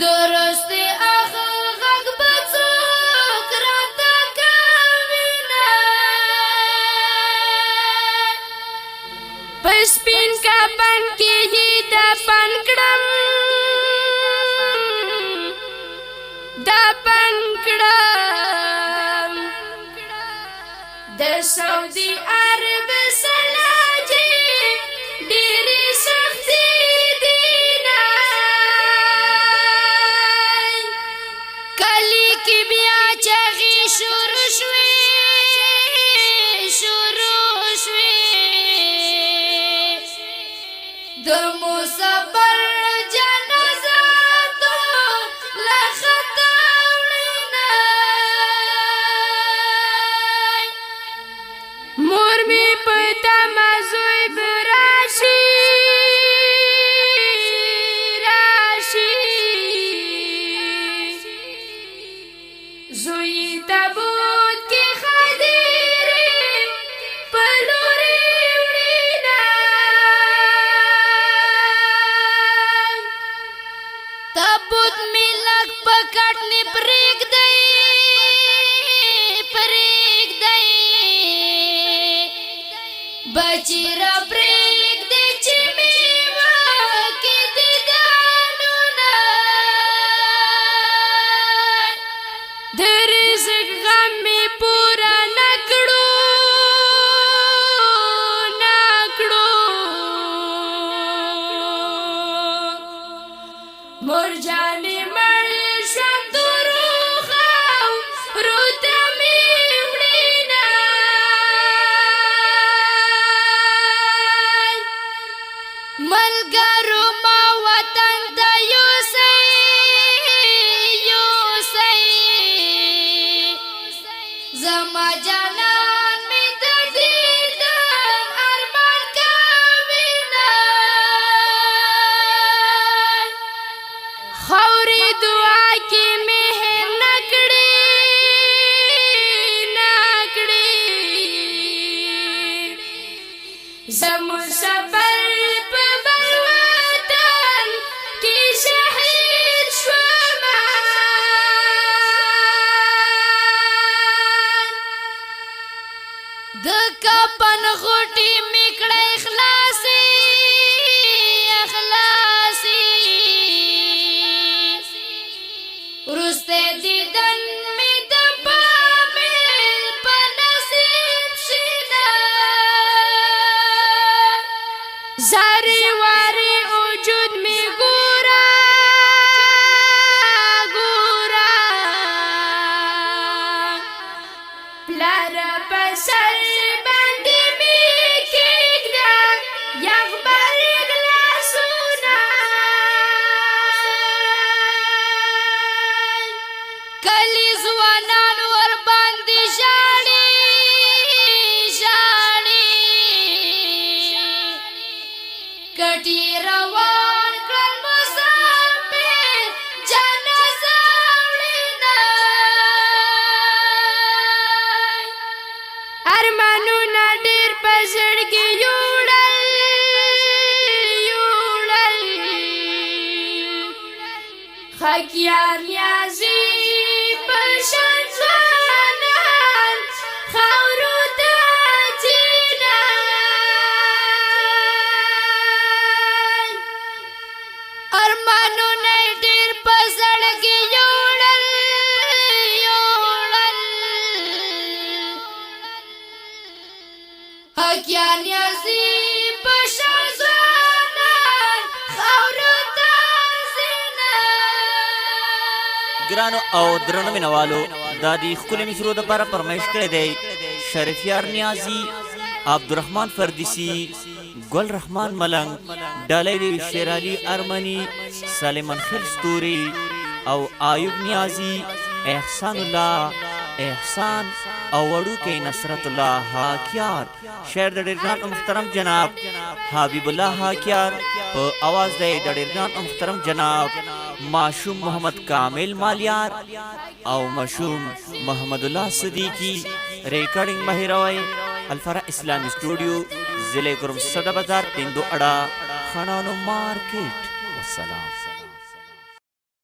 درست اخ غږ به څوک راته کوي نه. په سپین کفن کې یې دفن کړم، دفن کړم. د سعودي عرب سلاجې ډېرې سختې دي نه. کلي کې بیا چغې شروع شوې، شروع شوې. د مسافر جنازه تو له خطا وړینه. مور می په تمه زوی به راشي، راشي. زوی تابوت کې خدیرې په لوري وړینه. تابوت می لږ په کټ نه پرېږدئ، پرېږدئ. بچی را پرېږدئ چې مې وکړي دیدنونه. د رزق غم مې پوره نه کړو، نه کړو. مور جانې مړ شوم، تورو خاورو ته مې وړینه. ملګرو ما وطن ته یوسئ، یوسئ. زما جانان مې د دیدن ارمان کوي نه. خاورې دعا کې مې هېر نه کړې، نه کړې. زموږ سفر په بل وطن کې شهید شومه. د کفن غوټې مې کړی خلاصې، خلاصې. وروستی دیدن مې د پامیر په نصیب شینه. زاری واری وجود می ګورا، ګورا. پلار په سر باندې می کېږده یغ برګ لاسونه. کلی ځوانان ور باندې ژاړي، ژاړي. کټي روان کړل مسافر جنازه وړینه. ارمانونه ډېر په زړګي یوړل، یوړل. خکیار نیازي په شان ځوانان خاورو ته ځینه. ارمانونه ډېر په زړګي یوړل، یوړل. حکیار نیازي په شان ځوانان خاورو ته ځینه. ګرانو او درنو مینوالو، دا دی ښکلي مصرو دپاره فرمایش کړی دی شریفیار نیازي، عبدالرحمن فردیسی، ګل رحمان ملنګ، ډالۍ دی شیرعلي ارمني، سلیمان خیل ستوري او ایوب نیازي، احسان الله احسان او وړوکی نصرت الله هاکیار. شعر د ډېر ګران او محترم جناب حبیب الله هاکیار، په اواز دی د ډېر ګران او محترم جناب ماشوم محمد کامل مالیار او مشوم محمد الله صدیقي. ریکارډینګ مهیروي الفرا اسلامي سټوډیو، ضلع کرم، صدر بازار، پیندو اړه، خانانو مارکیټ. والسلام.